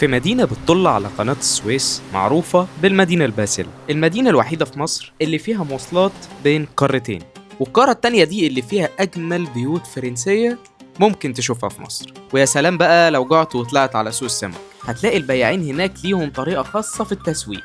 في مدينة بتطل على قناة السويس معروفة بالمدينة الباسلة، المدينة الوحيدة في مصر اللي فيها مواصلات بين قارتين، والقارة التانية دي اللي فيها أجمل بيوت فرنسية ممكن تشوفها في مصر. ويا سلام بقى لو جعت وطلعت على سوق السمك، هتلاقي البياعين هناك ليهم طريقة خاصة في التسويق.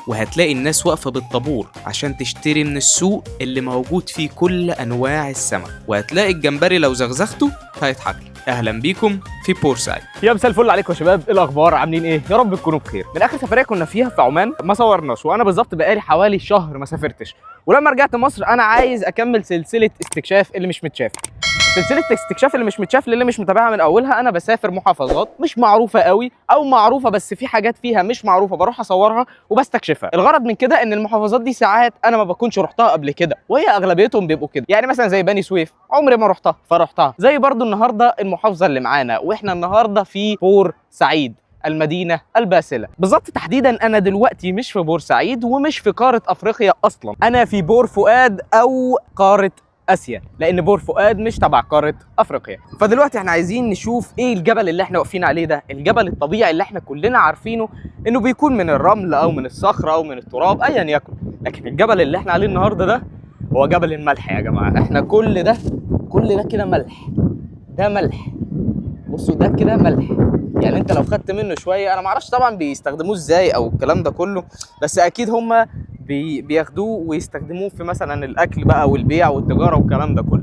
وهتلاقي الناس واقفة بالطابور عشان تشتري من السوق اللي موجود فيه كل أنواع السمك، وهتلاقي الجمبري لو زغزغته هيضحك لك. أهلا بيكم في بورسعيد. يا مساء الفل عليكم يا شباب، ايه الاخبار؟ عاملين ايه؟ يا رب تكونوا بخير. من اخر سفرية كنا فيها في عمان ما صورناش، وانا بالظبط بقالي حوالي شهر ما سافرتش، ولما رجعت مصر انا عايز اكمل سلسلة استكشاف اللي مش متشاف. سلسلة استكشاف اللي مش متشاف للي مش متابعها من اولها، انا بسافر محافظات مش معروفة قوي او معروفة بس في حاجات فيها مش معروفة، بروح اصورها وبستكشفها. الغرض من كده ان المحافظات دي ساعات انا ما بكونش رحتها قبل كده، وهي اغلبيتهم بيبقوا كده. يعني مثلا زي بني سويف عمري ما رحتها فرحتها، زي برضو النهارده المحافظة اللي معانا، واحنا النهارده في بورسعيد المدينة الباسلة. بالظبط تحديدا أنا دلوقتي مش في بورسعيد ومش في قارة أفريقيا أصلا، أنا في بور فؤاد أو قارة اسيا، لان بور فؤاد مش تبع قارة افريقيا. فدلوقتي احنا عايزين نشوف ايه الجبل اللي احنا واقفين عليه ده، الجبل الطبيعي اللي احنا كلنا عارفينه انه بيكون من الرمل او من الصخرة او من التراب ايا يكن، لكن الجبل اللي احنا عليه النهارده ده هو جبل الملح يا جماعة. احنا كل ده كل ده كده ملح، ده ملح، بصوا ده كده ملح. يعني انت لو خدت منه شوية، انا معرفش طبعا بيستخدموه ازاي او الكلام ده كله، بس اكيد هم بياخدوه ويستخدموه في مثلا الاكل بقى والبيع والتجارة والكلام ده كله.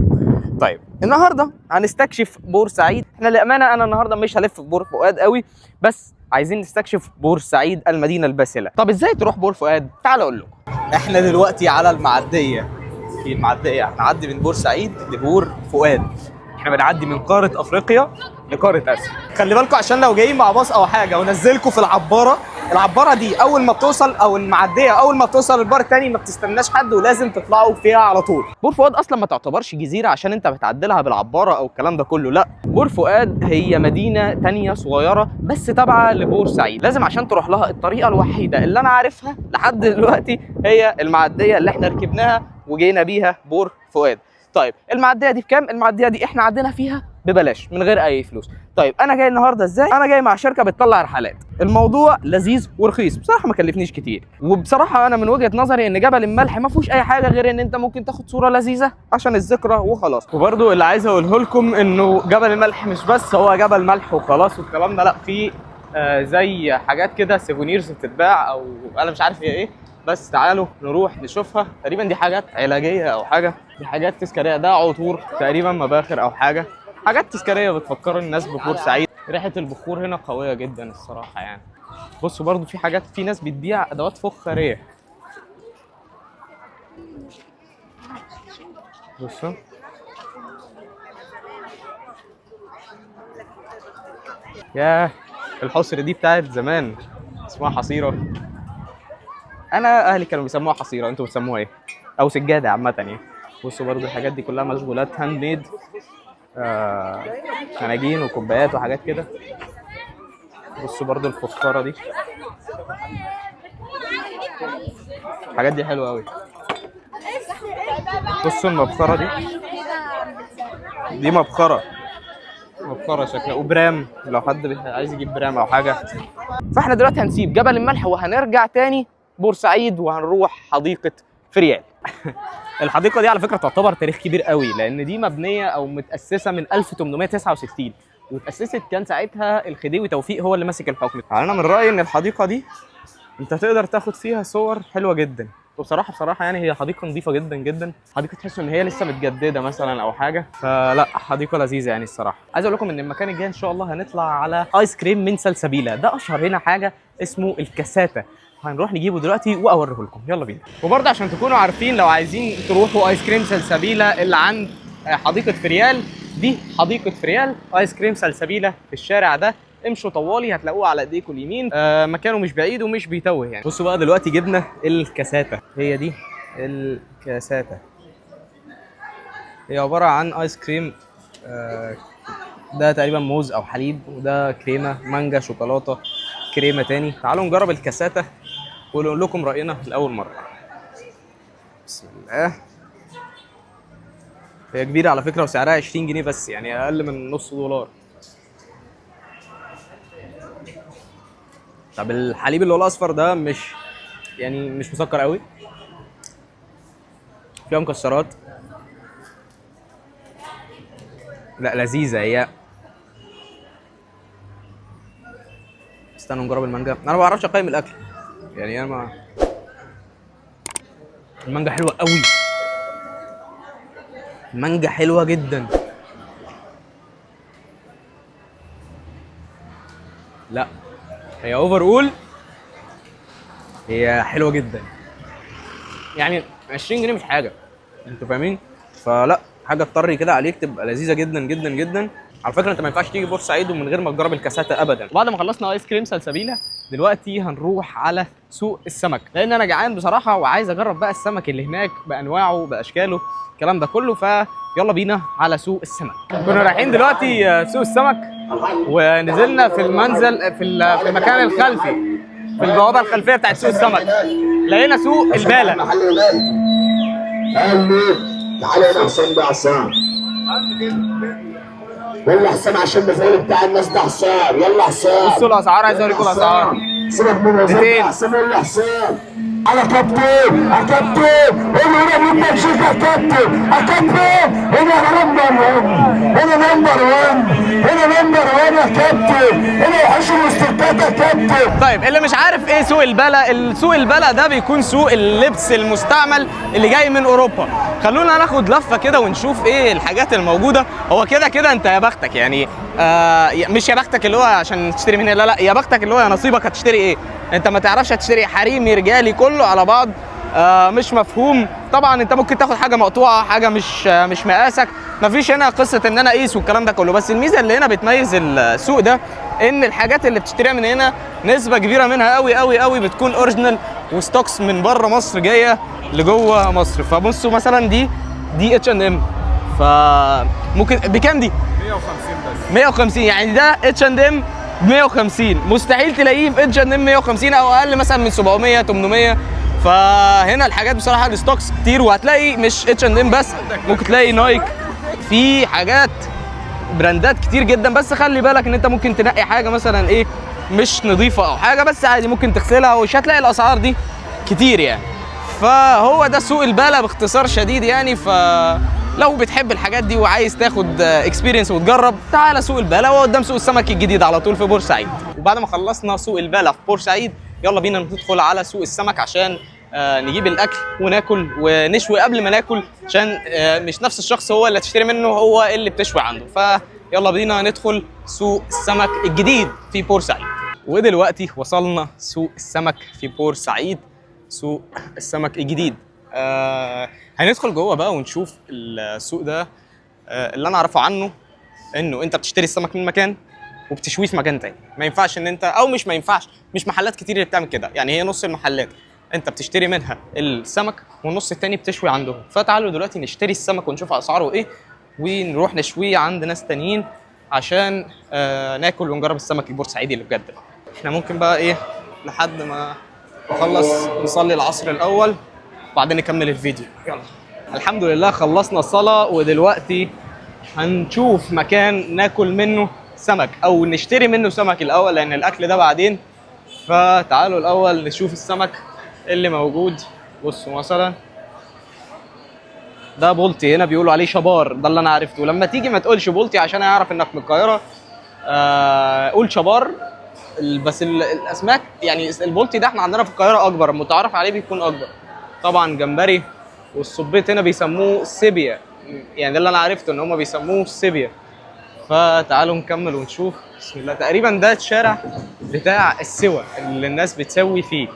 طيب النهارده هنستكشف بورسعيد. احنا للامانة انا النهارده مش هلف في بور فؤاد قوي، بس عايزين نستكشف بورسعيد المدينة الباسله. طب ازاي تروح بور فؤاد؟ تعالوا اقول لكم. احنا دلوقتي على المعدية، في المعدية هنعدي من بورسعيد لبور فؤاد. احنا بنعدي من قارة افريقيا لقاره اسيا. خلي بالكم عشان لو جايين مع باص او حاجة ونزلكم في العبارة، العبارة دي اول ما بتوصل او المعدية اول ما بتوصل البار التاني ما بتستناش حد ولازم تطلعوا فيها على طول. بور فؤاد اصلا ما تعتبرش جزيرة عشان انت بتعدلها بالعباره او الكلام ده كله، لا، بور فؤاد هي مدينة تانية صغيرة بس تابعه لبورسعيد. لازم عشان تروح لها الطريقة الوحيدة اللي انا عارفها لحد دلوقتي هي المعدية اللي احنا ركبناها وجينا بيها بور فؤاد. طيب المعدية دي بكام؟ المعدية دي احنا عدينا فيها ببلاش من غير اي فلوس. طيب انا جاي النهارده ازاي؟ انا جاي مع شركة بتطلع رحلات. الموضوع لذيذ ورخيص بصراحة، ما كلفنيش كتير. وبصراحة انا من وجهه نظري ان جبل الملح ما فيهوش اي حاجة غير ان انت ممكن تاخد صوره لذيذة عشان الذكرى وخلاص. وبرده اللي عايز اقوله لكم انه جبل الملح مش بس هو جبل ملح وخلاص والكلام ده، لا، في زي حاجات كده souvenirs بتتباع او انا مش عارف هي ايه، بس تعالوا نروح نشوفها. تقريبا دي حاجات علاجية او حاجة، دي حاجات تذكارية، ده عطور تقريبا، مباخر او حاجة، حاجات تذكارية بتفكر الناس ببورسعيد. ريحه البخور هنا قوية جدا الصراحة يعني. بصوا برضو في حاجات، في ناس بتبيع ادوات فخاريه. بصوا ياه، الحصر دي بتاعت زمان، اسمها حصيره. انا اهلي كانوا بيسموها حصيره، انتوا بتسموها ايه؟ او سجادة عامة يعني. بصوا برضو الحاجات دي كلها مشغولات hand made، فناجين وكوبايات وحاجات كده. بصوا برضو الفخاره دي، الحاجات دي حلوة قوي. بصوا المبخره دي، دي مبخره، مبخره شكلها، وبرام لو حد عايز يجيب برام او حاجة. فاحنا دلوقتي هنسيب جبل الملح وهنرجع تاني بورسعيد وهنروح حديقة فريال. الحديقة دي على فكرة تعتبر تاريخ كبير قوي، لان دي مبنية او متاسسه من 1869، واتاسست كان ساعتها الخديوي توفيق هو اللي ماسك الحكم. انا من رايي ان الحديقة دي انت تقدر تاخد فيها صور حلوة جدا، وبصراحة بصراحة يعني هي حديقة نظيفة جدا جدا، حديقة تحس ان هي لسه متجددة مثلا او حاجة، فلا حديقة لذيذة يعني الصراحة. عايز اقول لكم ان المكان الجاي ان شاء الله هنطلع على ايس كريم من سلسبيله، ده اشهر هنا حاجة اسمه الكاساتا، هنروح نجيبه دلوقتي واوريه لكم. يلا بينا. وبرضه عشان تكونوا عارفين لو عايزين تروحوا ايس كريم سلسبيله اللي عند حديقة فريال، دي حديقة فريال، ايس كريم سلسبيله في الشارع ده، امشوا طوالي هتلاقوه على ايديكم اليمين، مكانه مش بعيد ومش بيتوه يعني. بصوا بقى دلوقتي جبنا الكاساتا، هي دي الكاساتا، هي عبارة عن ايس كريم، ده تقريبا موز او حليب، وده كريمة مانجا شوكولاتة كريمة تاني. تعالوا نجرب الكاساتا ونقول لكم راينا لاول مرة. بسم الله. هي كبيرة على فكرة وسعرها 20 جنيه بس، يعني اقل من نص دولار. طب الحليب اللي هو الاصفر ده مش يعني مش مسكر قوي، فيها مكسرات، لا لذيذة هي. استنوا نجرب المانجا. انا ما بعرفش اقيم الاكل يعني، انا ما المانجا حلوة قوي، المانجا حلوة جدا. لا هي overall هي حلوة جدا، يعني 20 جنيه مش حاجة، انتوا فاهمين؟ فلا حاجة تطري كده عليك، تبقى لذيذة جدا جدا جدا. على فكرة انت ما ينفعش تيجي بورسعيد ومن غير ما تجرب الكاساتا ابدا. بعد ما خلصنا ايس كريم سلسبيله، دلوقتي هنروح على سوق السمك، لان انا جعان بصراحة وعايز اجرب بقى السمك اللي هناك بانواعه باشكاله الكلام ده كله. فيلا بينا على سوق السمك. كنا رايحين دلوقتي سوق السمك ونزلنا في المنزل في المكان الخلفي، في البوابة الخلفية بتاعت سوق السمك، لقينا سوق الباله. تعالى هنا حسام بقى، حسام يلا حسام عشان المفعول بتاع الناس ده. حسام يلا حسام. بصوا الاسعار، عايز اوريكم الاسعار. سيبك من 200. حسام يلا حسام. على كابتن، يا كابتن هنا، هنا منك شيخ يا كابتن، يا كابتن هنا number 1، هنا number 1، هنا number 1 يا كابتن، هنا وحش الاسترداد يا كابتن. طيب اللي مش عارف ايه سوق البلا، السوق البلا ده بيكون سوق اللبس المستعمل اللي جاي من اوروبا. خلونا ناخد لفه كده ونشوف ايه الحاجات الموجودة. هو كده كده انت يا بختك يعني، مش يا بختك اللي هو عشان تشتري من هنا، لا لا، يا بختك اللي هو يا نصيبك هتشتري ايه. انت ما تعرفش هتشتري حريمي رجالي كله على بعض، مش مفهوم. طبعا انت ممكن تاخد حاجة مقطوعة، حاجة مش مقاسك، مفيش هنا قصة ان انا اقيس والكلام ده كله. بس الميزة اللي هنا بتميز السوق ده ان الحاجات اللي بتشتريها من هنا نسبه كبيرة منها قوي قوي قوي بتكون original و stocks من بره مصر جاية لجوه مصر. فبصوا مثلا دي اتش اند ام، فممكن بكام دي؟ 150 بس. 150، يعني ده اتش اند ام 150، مستحيل تلاقيه في اتش اند ام 150 او اقل مثلا من 700 800. فهنا الحاجات بصراحة ال stocks كتير، وهتلاقي مش اتش اند ام بس، ممكن تلاقي نايك، في حاجات براندات كتير جدا. بس خلي بالك ان انت ممكن تنقي حاجة مثلا ايه مش نظيفة او حاجة، بس عادي ممكن تغسلها ومش هتلاقي الاسعار دي كتير يعني. فهو ده سوق البالة باختصار شديد يعني. فلو بتحب الحاجات دي وعايز تاخد experience وتجرب، تعالى سوق البالة، وهو قدام سوق السمك الجديد على طول في بورسعيد. وبعد ما خلصنا سوق البالة في بورسعيد، يلا بينا ندخل على سوق السمك عشان نجيب الاكل وناكل ونشوي قبل ما ناكل، عشان مش نفس الشخص هو اللي هتشتري منه هو اللي بتشوي عنده. فيلا بينا ندخل سوق السمك الجديد في بورسعيد. ودلوقتي وصلنا سوق السمك في بورسعيد، سوق السمك الجديد. هندخل جوه بقى ونشوف السوق ده. اللي انا اعرفه عنه انه انت بتشتري السمك من مكان وبتشويه في مكان تاني. ما ينفعش ان انت، او مش ما ينفعش، مش محلات كتير اللي بتعمل كده يعني، هي نص المحلات انت بتشتري منها السمك والنص التاني بتشوي عندهم. فتعالوا دلوقتي نشتري السمك ونشوف اسعاره ايه، ونروح نشويه عند ناس تانيين عشان ناكل ونجرب السمك البورسعيدي اللي بجد. احنا ممكن بقى ايه لحد ما نخلص نصلي العصر الاول وبعدين نكمل الفيديو. يلا الحمد لله خلصنا الصلاة، ودلوقتي هنشوف مكان ناكل منه سمك او نشتري منه سمك الاول، لان الاكل ده بعدين. فتعالوا الاول نشوف السمك اللي موجود. بصوا مثلا ده بولتي، هنا بيقولوا عليه شبار، ده اللي انا عرفته. لما تيجي ما تقولش بولتي عشان اعرف انك من القاهرة، قول شبار. بس الاسماك يعني البولتي ده احنا عندنا في القاهرة اكبر، المتعارف عليه بيكون اكبر. طبعا جمبري، والصبيط هنا بيسموه سيبيا، يعني ده اللي انا عرفته ان هم بيسموه سيبيا. فتعالوا نكمل ونشوف. بسم الله. تقريبا ده الشارع بتاع السوى اللي الناس بتسوي فيه،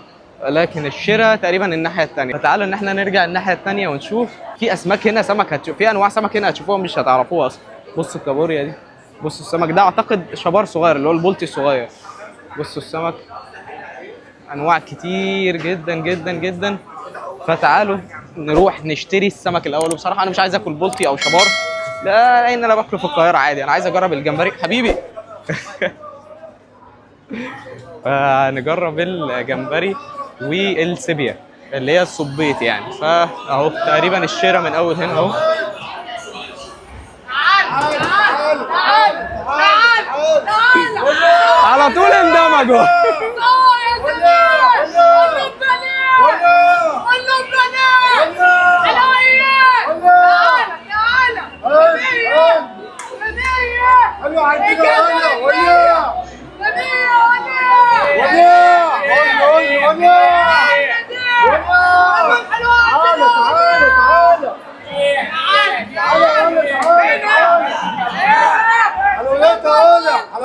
لكن الشراء تقريبا الناحية الثانية. فتعالوا ان احنا نرجع الناحية الثانية ونشوف في اسماك هنا. سمك هتشوف في انواع سمك هنا هتشوفوها مش هتعرفوها اصلا. بصوا الكابوريا دي، بصوا السمك ده اعتقد شبار صغير اللي هو البلطي الصغير. بصوا السمك انواع كتير جدا جدا جدا. فتعالوا نروح نشتري السمك الاول. وبصراحة انا مش عايز اكل بلطي او شبار، لا، لان انا باكله في القاهرة عادي. انا عايز اجرب الجمبري حبيبي. فنجرب الجمبري والسيبيا. اللي هي الصبيط يعني. فاهو تقريبا الشراء من اول هنا اهو. على طول اندمجوا.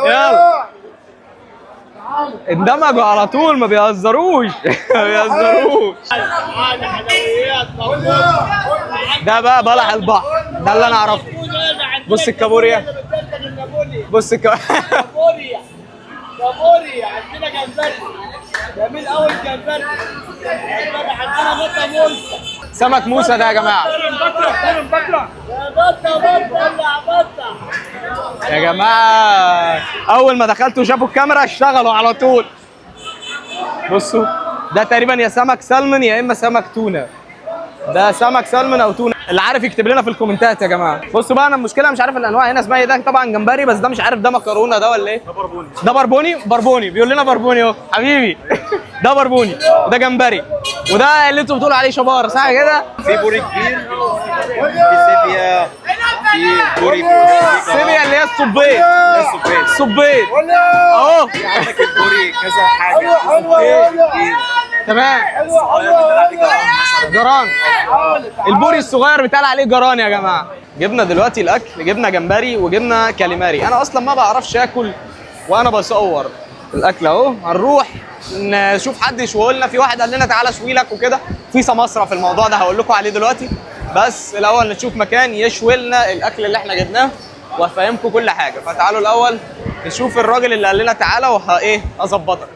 يلا اندمجوا على طول، ما بيهزروش. ما بيهزروش. ده بقى بلح البحر، ده اللي انا اعرفه. بص الكابوريا، بص كابوريا كابوريا عندنا جمبري جميل قوي الجمبري، عندنا بطه موسى، سمك موسى ده يا جماعة. بطه بطه بطه يا جماعة اول ما دخلتوا شافوا الكاميرا اشتغلوا على طول. بصوا ده تقريبا يا سمك سلمون يا اما سمك تونه. ده سمك سلمون او تونه، اللي عارف يكتب لنا في الكومنتات يا جماعة. بصوا بقى انا المشكلة مش عارف الانواع هنا اسمها ايه. ده طبعا جمبري، بس ده مش عارف ده مكرونه ده ولا ايه. ده بربوني، ده بربوني، بربوني بيقول لنا بربوني اهو حبيبي. ده بربوني وده جمبري وده اللي انتوا بتقولوا عليه شبار، صح كده؟ في بوري كبير، في سيبيا، في بوري سيبيا اللي هي الصبيط، الصبيط اهو. عندك البوري كذا حاجة، كبير. تمام، جران، البوري الصغير بيتقال عليه جران يا جماعة. جبنا دلوقتي الاكل، جبنا جمبري وجبنا كاليماري. انا اصلا ما بعرفش اكل وانا بصور الاكل اهو. هنروح نشوف حد يشوي لنا، في واحد قال لنا تعالى اشوي لك وكده، في سمسره في الموضوع ده هقول لكم عليه دلوقتي، بس الاول نشوف مكان يشوي لنا الاكل اللي احنا جبناه وهفهمكم كل حاجة. فتعالوا الاول نشوف الراجل اللي قال لنا تعالى وها ايه اظبطك.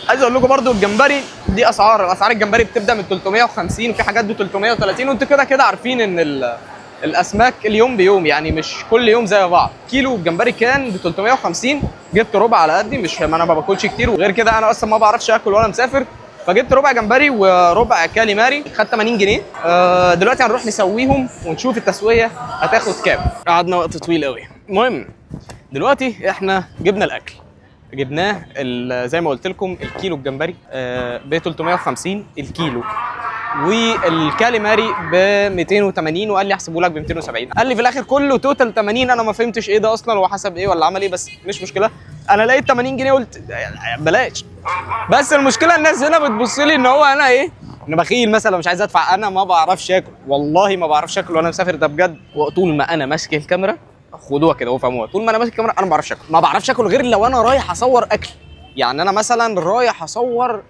عايز اقول لكم برضو الجمبري دي اسعار، اسعار الجمبري بتبدا من 350 وفي حاجات ب 330، وانتوا كده كده عارفين ان الاسماك اليوم بيوم، يعني مش كل يوم زي بعض. كيلو الجمبري كان ب 350، جبت ربع على قدي، مش ما انا ما باكلش كتير، وغير كده انا اصلا ما بعرفش اكل وانا مسافر، فجبت ربع جمبري وربع كاليماري، خدت 80 جنيه. دلوقتي هنروح نسويهم ونشوف التسوية هتاخد كام. قعدنا وقت طويل قوي. المهم دلوقتي احنا جبنا الاكل، جبناه زي ما قلت لكم الكيلو الجمبري ب 350 الكيلو، والكاليماري ب 280، وقال لي احسبه لك ب 270، قال لي في الاخر كله total 80. انا ما فهمتش ايه ده اصلا، هو حسب ايه ولا عمل ايه، بس مش مشكلة. انا لقيت 80 جنيه قلت بلاش. بس المشكلة الناس هنا بتبص لي ان هو انا ايه، انا بخيل مثلا مش عايز ادفع. انا ما بعرفش اكل، والله ما بعرفش اكل وانا مسافر ده بجد. وطول ما انا ماسك الكاميرا خدوها كده وفهموها، طول ما انا ماسك الكاميرا انا ما بعرفش اكل، ما بعرفش اكل غير لو انا رايح اصور اكل. يعني انا مثلا رايح اصور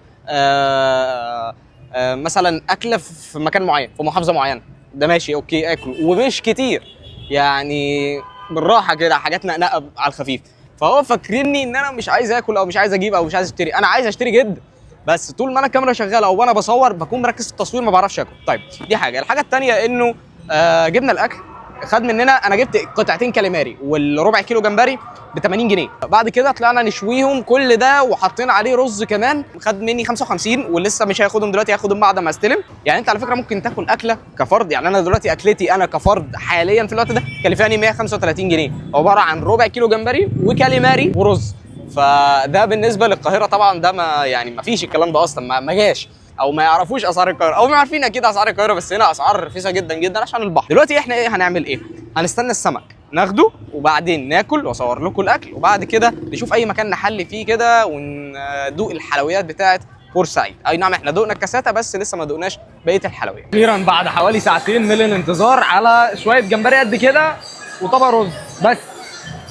مثلا اكله في مكان معين في محافظة معينة، ده ماشي okay اكل، ومش كتير يعني، بالراحة كده، حاجات نقنقه على الخفيف. فهو فاكريني ان انا مش عايز اكل او مش عايز اجيب او مش عايز اشتري. انا عايز اشتري جدا، بس طول ما انا الكاميرا شغالة او انا بصور بكون مركز في التصوير، ما بعرفش اكل. طيب دي حاجة. الحاجة الثانية انه جبنا الاكل، خد مننا، انا جبت قطعتين كاليماري والربع كيلو جمبري ب 80 جنيه. بعد كده طلعنا نشويهم كل ده وحطينا عليه رز كمان، خد مني 55، ولسه مش هياخدهم دلوقتي، هياخدهم بعد ما استلم. يعني انت على فكرة ممكن تاكل اكله كفرد، يعني انا دلوقتي اكلتي انا كفرد حاليا في الوقت ده كلفاني 135 جنيه، عبارة عن ربع كيلو جمبري وكاليماري ورز. فده بالنسبة للقاهره طبعا ده ما يعني ما فيش الكلام ده اصلا، ما جاش، او ما يعرفوش اسعار القاهرة، او ما عارفين اكيد اسعار القاهرة، بس هنا اسعار رخيصة جدا جدا عشان البحر. دلوقتي احنا ايه هنعمل؟ ايه هنستنى السمك ناخده وبعدين ناكل واصور لكم الاكل، وبعد كده نشوف اي مكان نحلي فيه كده وندوق الحلويات بتاعه بورسعيد. اي نعم احنا دوقنا الكاساته بس لسه ما دوقناش بقية الحلويات. اخيرا بعد حوالي ساعتين من الانتظار على شوية جمبري قد كده وطبق رز بس.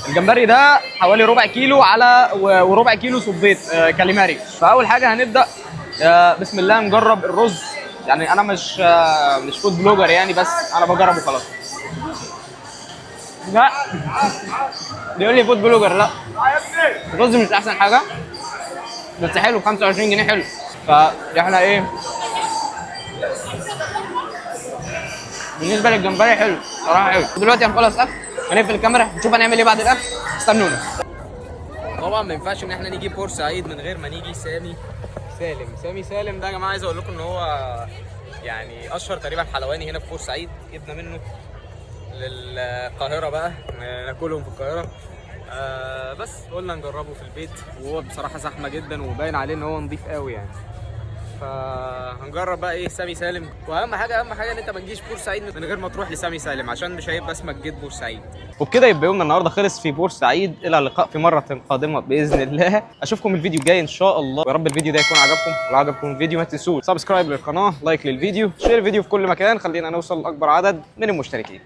الجمبري ده حوالي ربع كيلو على وربع كيلو صبيط كاليماري. فاول حاجة هنبدا بسم الله نجرب الرز. يعني انا مش food blogger يعني، بس انا بجرب وخلاص. لا بيقول لي food blogger، لا الرز مش احسن حاجة بس حلو، 25 جنيه حلو. فاحنا ايه بالنسبة للجمبري حلو صراحة حلو. دلوقتي هنخلص اكل، هنقفل الكاميرا، نشوف هنعمل ايه بعد الاكل، استنونا. طبعا ما ينفعش ان احنا نيجي بورسعيد من غير ما نيجي سامي سالم. سامي سالم ده يا جماعة عايز اقول لكم ان هو يعني اشهر تقريبا حلواني هنا في بورسعيد، جبنا منه للقاهره بقى ناكلهم في القاهرة. بس قلنا نجربه في البيت، وهو بصراحة زحمة جدا وباين عليه ان هو نضيف قوي يعني. فهنجرب بقى ايه سامي سالم. واهم حاجة، اهم حاجة ان انت ما تجيش بورسعيد من غير ما تروح لسامي سالم، عشان مش هيبقى اسمك جيت بورسعيد. وبكده يبقى يومنا النهارده خلص في بورسعيد. الى اللقاء في مرة قادمة باذن الله، اشوفكم الفيديو الجاي ان شاء الله. يا رب الفيديو ده يكون عجبكم، لو عجبكم الفيديو ما تنسوش subscribe للقناة، like للفيديو، share الفيديو في كل مكان، خلينا نوصل لاكبر عدد من المشتركين.